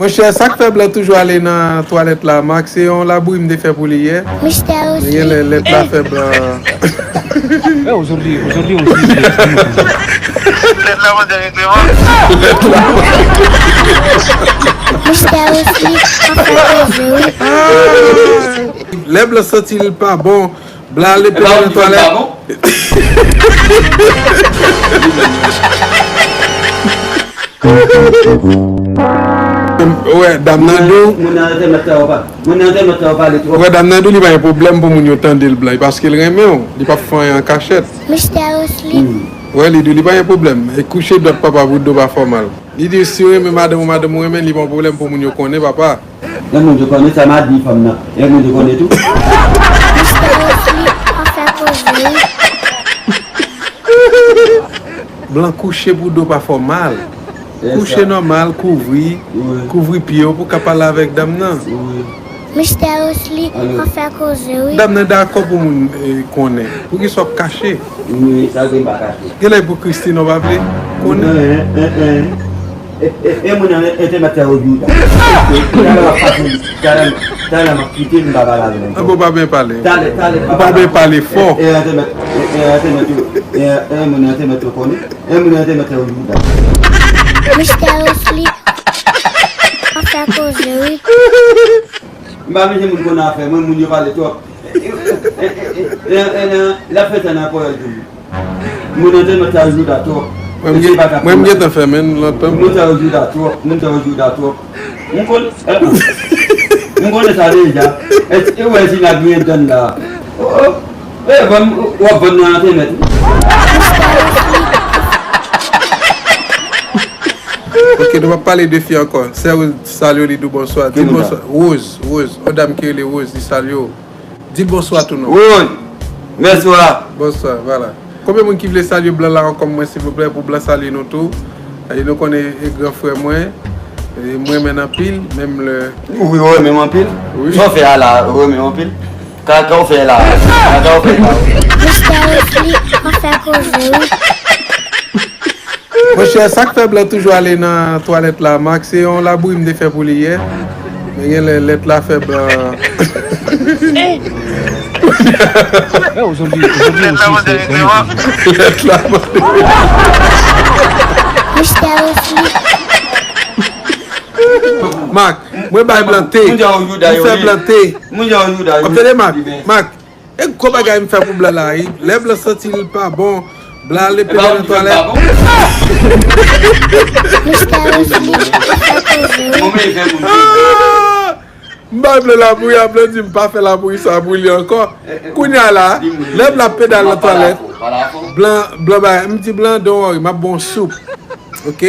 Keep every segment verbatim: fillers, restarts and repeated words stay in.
Monchè, sa k fè Blan toujou ale nan twalèt la, Mak, se yon labouyi m te fè pou li yè. Mistè Osli. Genlè lèt la fè Blan. Eh, aujourd'hui, aujourd'hui, on dit que... Lèt la mande regleman. Mistè Osli, an fè koze wi. Lè Blan santi l pa bon, Blan ale pete nan twalèt. Wè, dam nan di w. Moun nan entènèt la, w pa, moun nan entènèt la, w pale twòp. Wè, dam nan di w li pa gen pwoblèm pou moun yo tande l, Blan, paske l renmen w. Li p ap fè anyen an kachèt. Mistè Osli. Wè, li di w li pa gen pwoblèm. E kouche dòt papa pou do pa fè w mal. Li di si w renmen madanm ou, madanm ou renmen, li pa yon pwoblèm pou moun yo konnen, papa. Lè moun yo konnen sa m a di fanm nan. Lè moun yo konnen tou. Mistè Osli, an fè koze wi. Blan kouche pou do pa fè w mal. Kouche nòmal, kouvri, kouvri pye w pou w ka pale avèk dam nan. Mistè Osli, an fè koze wi. Dam nan dakò pou moun eh, konnen. Poukisa w ap kache? Wi, sa se m pa kache. Genlè pou Christine w pa vle konnen. Eh, eh, eh. E, e, e moun nan entènèt la yo di w sa. Talè m ap pase, talè m, talè m ap kite, m pa pale avè l ankò. An bon, pa byen pale. Talè, talè, m pa pale avè l. Ou pa byen pale fò. E, e entènèt, e, e entènèt yo, e, e moun nan entènèt yo konnen. E moun nan entènèt la yo di w sa. Mistè Osli, an fè koze wi. M pa vle jan moun konn afè mwen, moun yo pale twòp. E, e, e, e, e, e, e, l ap fè sa nan pòyòl toujou. Moun nan te met sa yo jouda twòp. Mwen, m gen- mwen, m gentan fèmen l lontan. Moun sa yo jouda twòp, moun sa yo jouda twòp. M konn, eh, m konnen sa deja. Èske ou wè si n ap gen dan la? Oh, oh. Eh, vann, w ap vann nan entènèt wi. Ok, nou p ap pale de fi ankò. Sè Rose salye w, li di w bonswa. Di l bonswa. Rose, Rose. Yon dam ki rele Rose, li salye w. Di l bonswa tou non. Rose, bonswa. Bonswa, vwala. Konbyen moun ki vle salye Blan la ankò mwen silvouplè, pou Blan salye nou tou. E nou konnen e gran frè mwen, e m renmen l anpil, menm lè. Wi, ou renmen m anpil? Wi. Sa w fè a la, ou renmen m anpil? Kaka w fè la. Kaka w fè la. Mistè Wesley, an fè koze wi. Monchè, sa k fè Blan toujou ale nan twalèt la, Mak, se yon labouyi m te fè pou li yè. Men genlè lèt la fè Blan. Eh, aujourd'hui, aujourd'hui aussi, c'est, c'est un autre jour. Lèt la mande. Mistè Wesley. Mak, mwen bay Blan te. Mwen fè Blan te. W ap tande, Mak? Mak, e gwo bagay m fè pou Blan la, wi. Lè Blan santi l pa bon, Blan ale pede nan twalèt. Mistè Wesley, fè koze wi. Ah! M bay Blan labouyi a, Blan di m pa fè labouyi sa pou li ankò. Kounye a la, lè Blan ap pede al nan twalèt, Blan, Blan bay, m di Blan, don't worry, m ap ba w soup. Ok?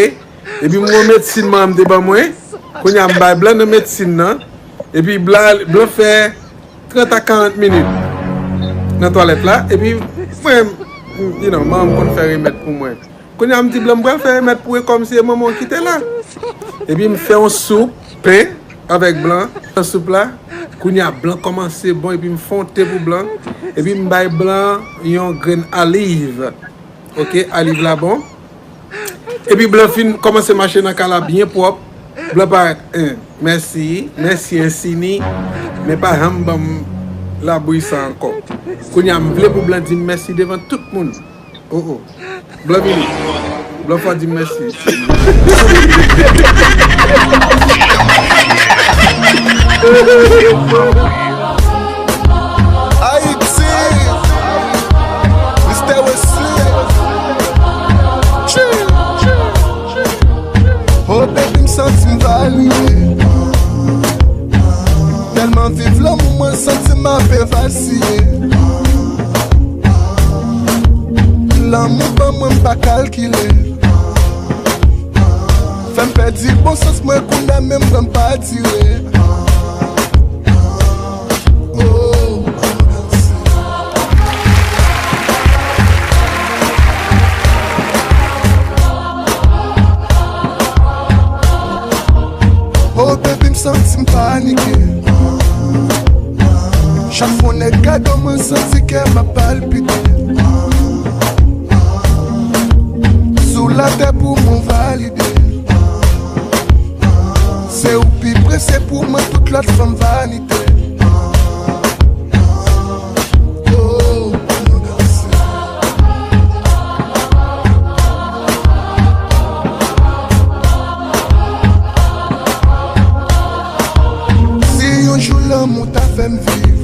Epi m gen yon medsin manman m te ban mwen. Kounye a m bay Blan nan medsin nan. Epi Blan, Blan fè trant a karant minit nan twalèt la. Epi mwen, you know, manman m konn fè remèd pou mwen. Kounye a m di Blan m pral fè remèd pou ou, e kòmsi e manman w ki te la. Epi m fè yon soup, pen avèk Blan nan soup la. Kounye a Blan kòmanse bon, epi m fè yon te pou Blan. Epi m bay Blan yon grenn aliv. Ok, aliv la bon. Epi Blan fin kòmanse mache nan kay la byen pwòp. Blan parèt, en, mèsi, mèsi ensini, men pa janm ban m labouyi sa ankò. Kounye a m vle pou Blan di m mèsi devan tout moun. Oh, oh. Blan vini. Blan fò di m mèsi. Ayiti, Mistè Wesley. Chill. Oh baby, m santi m valide. Tèlman viv lanmou, mwen santi m ape vasiye. Lanmou ban mwen, m pa kalkile. Fè m pèdi bon sans mwen kounye a, menm jan m pa tire. Oh. Oh baby, m santi m panike. Chak fwa yon nèg gade w, mwen santi kè m ap palpite. Sou latè pou mwen valide. Te ou pi prese pou mwen, tout lòt fanm vanite. Oh, nou danse. Si yon jou lanmou ta fè m viv